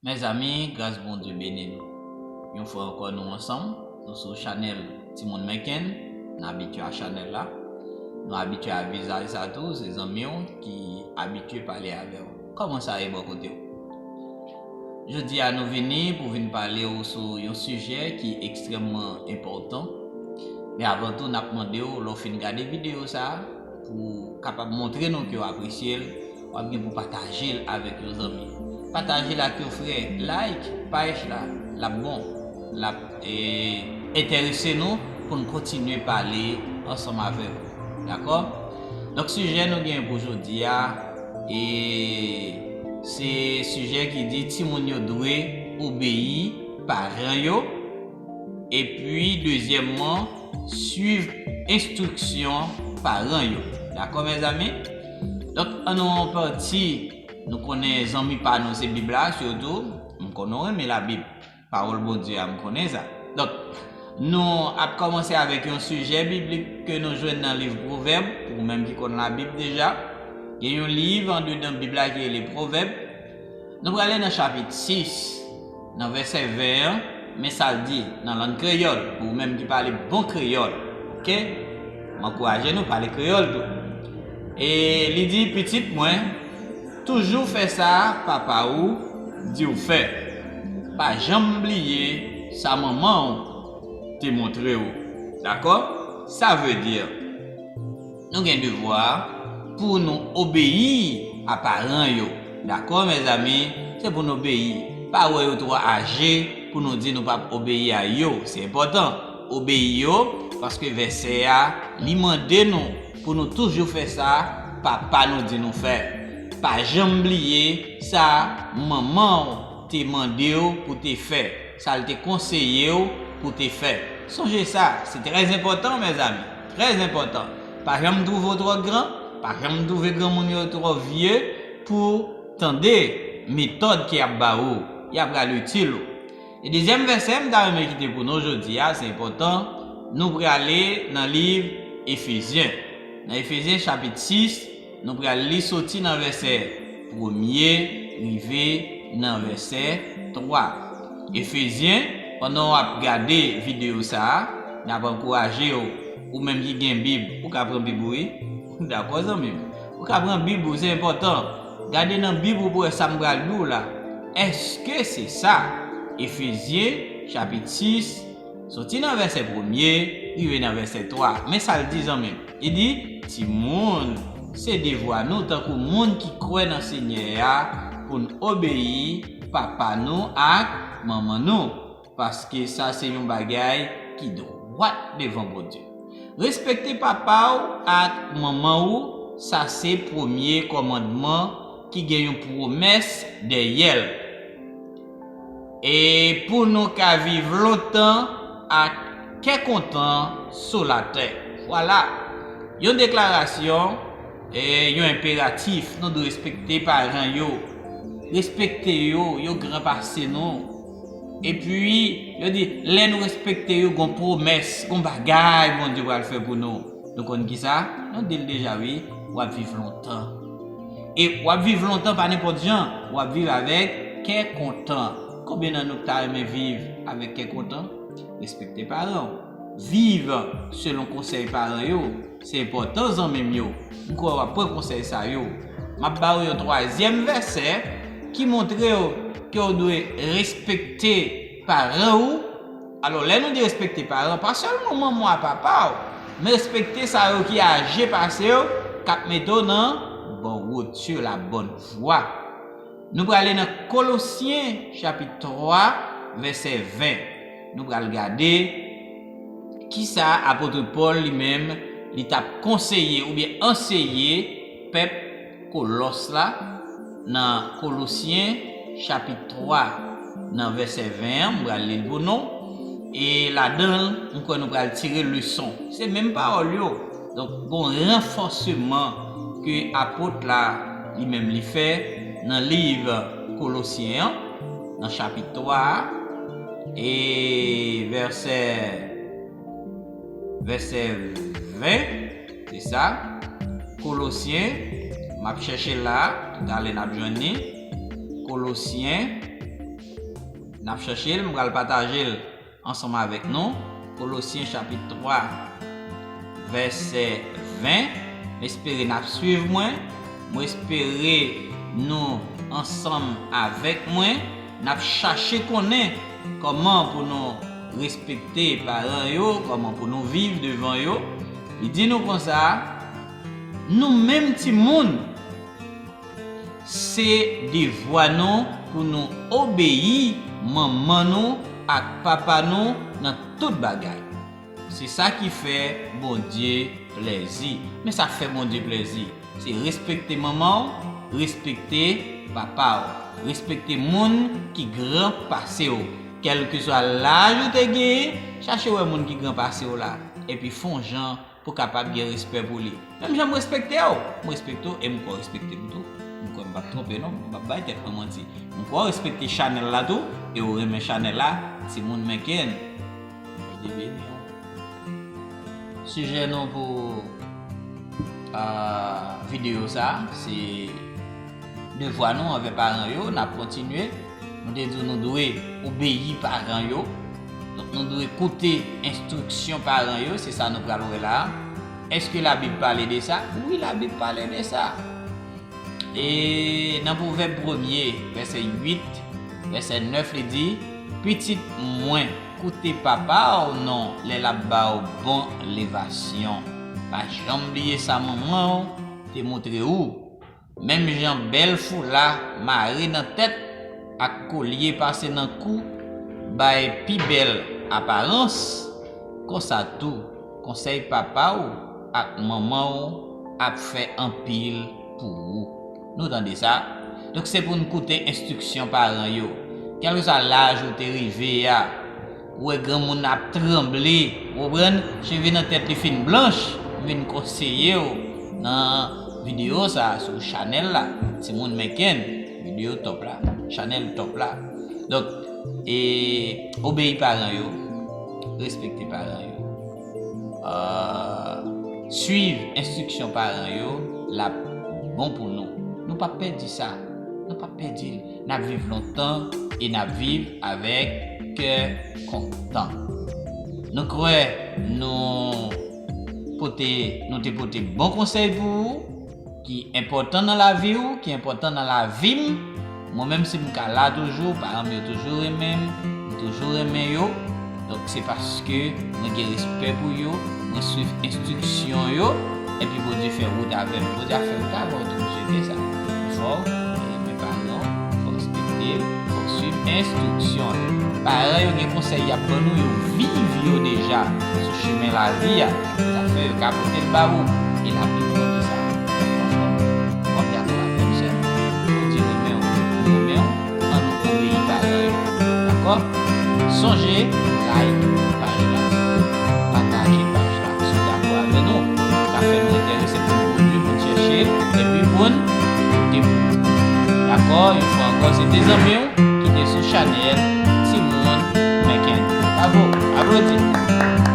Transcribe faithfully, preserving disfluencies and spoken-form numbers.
Mezanmi, gras Bondye beni nou. Yon fwa ankò, nou ansanm. Nou sou chanèl Timoun Meckenn. Nou abitye a chanèl la. Nou abitye a vizaj sa tou, se zanmi w ki abitye pale avè w. Kòman sa ye bò kote w? Jodi a, nou vini pou vin pale w sou yon sijè ki ekstrèmman enpòtan. Men avan tou, n ap mande w, lè w fin gade videyo sa a, pou w kapab montre nou ke w apresye l, w ap gen pou pataje l avèk yon zanmi. Pataje l ak yon frè, like paj la, l ap bon, l ap, e, enterese nou pou n kontinye pale ansanm avè w. Dakò? Donk, sijè nou gen pou jodi a, e, se sijè ki di timoun yo dwe obeyi paran yo. Epi, dezyèmman, swiv enstriksyon paran yo. Dakò, mezanmi? Donk, ann nou pati, nou konnen zanmi pa nou se Bib la, sitou. M konnen w renmen Labib, pawòl Bondye a, m konnen sa. Donk, nou ap kòmanse avèk yon sijè biblik ke nou jwenn nan liv Pwovèb, pou ou menm ki konn Labib deja. Gen yon liv andedan Bib la ki rele Pwovèb. Nou prale nan chapit sis, nan vèsè ven an, men sa l di nan lang kreyòl, pou ou menm ki pale bon kreyòl, oke? M ankouraje nou pale kreyòl tou. E li di, pitit mwen, toujou fè sa papa ou di w fè. Pa janm bliye sa manman w te montre w. Dakò? Sa vle di, nou gen devwa pou nou obeyi a paran yo. Dakò, mezanmi? Se pou n obeyi. Pa wè yo twò aje pou nou di nou p ap obeyi a yo. Se enpòtan. Obeyi yo, paske vèsè a, li mande nou pou nou toujou fè sa papa nou di nou fè. Pa janm bliye sa manman w te mande w pou te fè, sa l te konseye w pou te fè. Sonje sa, se trè enpòtan, mezanmi, trè enpòtan. Pa janm twouve w twò gran, pa janm twouve granmoun yo twò vye pou tande metòd ke y ap ba ou, y ap pral itil ou. E dezyèm vèsè m ta renmen kite pou nou jodi a, se enpòtan, nou prale nan liv Efezyen. Nan Efezyen chapit sis, nou pral li soti nan vèsè premye rive nan vèsè twa. Efezyen, pandan w ap gade videyo sa a, n ap ankouraje w, ou menm ki gen Bib, ou ka pran Bib ou, wi. Dakò, zanmi m? Ou ka pran Bib ou, se enpòtan. Gade nan Bib ou pou wè sa m pral di w la. Èske se sa? Efezyen, chapit sis, soti nan vèsè premye, rive nan vèsè twa. Men sa l di, zanmi m. Li di, timoun, se devwa nou tankou moun ki kwè nan Senyè a pou n obeyi papa nou ak manman nou, paske sa se yon bagay ki dwat devan Bondye. Respekte papa w ak manman ou, sa se premye kòmandman ki gen yon pwomès dèyè l. E pou nou ka viv lontan ak kè kontan sou latè. Vwala, yon deklarasyon, e yon enperatif, nou dwe respekte paran yo. Respekte yo, yo gran pase nou. Epi, yo di, lè nou respekte yo, gon pwomès, gon bagay Bondye pral fè pou nou. Nou konn ki sa? Nou di l deja, wi, w ap viv lontan. E w ap viv lontan pa nenpòt jan, w ap viv avèk kè kontan. Konbyen nan nou ki ta renmen viv avèk kè kontan? Respekte paran w. Viv selon konsèy paran yo. Se enpòtan, zanmi m yo. M kwè w ap pran konsèy sa yo. M ap ba w yon twazyèm vèsè ki montre w ke w dwe respekte paran w. Alò, lè nou di respekte paran, pa sèlman manman w ak papa w, men respekte sa yo ki aje pase w, k ap mete w nan bon wout, sur la bonne voie. Nou prale nan Kolosyen chapit twa, vèsè ven. Nou pral gade kisa apot Pòl li menm li t ap konseye oubyen anseye pèp Kolòs la nan Kolosyen chapit twa, nan vèsè ven an, m pral li l pou nou. E ladan l, m kwè nou pral tire leson. Se menm pawòl yo. Donk, gon ranfòseman ke apot la, li menm, li fè nan liv Kolosyen an, nan chapit twa a, e vèsè, vèsè ven, se sa. Kolosyen, m ap chèche la, toutalè n ap jwenn li. Kolosyen, N ap chèche l, m pral pataje l ansanm avèk nou. Kolosyen chapit twa, vèsè ven. M espere n ap swiv mwen. Mwen espere nou ansanm avèk mwen. N ap chache konnen kòman pou nou respekte paran yo, kòman pou nou viv devan yo. Li di nou konsa, nou menm timoun, se devwa nou pou nou obeyi manman nou ak papa nou nan tout bagay. Se sa ki fè Bondye plèzi. Men sa k fè Bondye plèzi, se respekte manman w, respekte papa w, respekte moun ki gran pase w. Kèlkeswa laj ou te genyen, chache wè moun ki gran pase w la, epi fè yon jan pou w kapab gen respè pou li. Menm jan m respekte w, m respekte w e m kwè w respekte m tou. M kwè m p ap twonpe non, m p ap bay tèt mwen manti. M kwè w respekte chanèl la tou, e w renmen chanèl la, timoun Menken. Bondye beni w. Sijè nou pou, ah, videyo sa, se devwa nou anvè paran yo, n ap kontinye. Nou te di w nou dwe obeyi paran yo. Donk, nou dwe koute enstriksyon paran yo, se sa nou pral wè la a. Èske Labib pale de sa? Wi, Labib pale de sa. E nan Pwovèb premye, vèsè uit, vèsè nèf, li di, pitit mwen, koute papa w non lè l ap ba w bon levasyon. Pa janm bliye sa manman w te montre ou. Menm jan bèl foula mare nan tèt ak kolye pase nan kou bay pi bèl aparans, konsa tou, konsèy papa w ak manman w ap fè anpil pou ou. Nou tande sa? Donk, se pou n koute enstriksyon paran yo. Kèlkeswa laj ou te rive a, ou wè granmoun ap tranble, ou konprann, cheve nan tèt li fin blanch, m vin konseye w nan videyo sa a sou chanèl la, Timoun Menken, videyo top la, chanèl top la. Donk, e, obeyi paran yo, respekte paran yo. Ah, swiv enstriksyon paran yo, l ap bon pou nou. Nou p ap pèdi sa. Nou p ap pèdi l. N ap viv lontan e n ap viv avèk kè kontan. Nou kwè nou pote, nou te pote bon konsèy pou ou, ki enpòtan nan lavi w, ki enpòtan nan lavi m. Mwen menm, si m ka la toujou, paran m yo toujou renmen m, m toujou renmen yo. Donk, se paske mwen gen respè pou yo, mwen swiv enstriksyon yo, epi Bondye fè wout avè m. Bondye ap fè wout avè w tou, mesye, se sa. Fò w renmen paran w, fò w respekte l, fò w swiv enstriksyon l. Paran yo gen konsèy y ap ban nou, yo viv yo deja sou chimen lavi a. Sa fè yo ka pote l ba ou. E Labib pale de sa. W ap dakò avè m, sè m. Bondye renmen w, ou renmen w, ann nou obeyi paran yo. Dakò? Sonje like paj la, pataje paj la. Si w dakò avè nou, sa fè nou enterese pou n pwodui, pou n chèche, epi pou n te pou. Dakò? Yon fwa ankò, se te zanmi w ki te sou chanèl Timoun Menken. Bravo! Aplodi!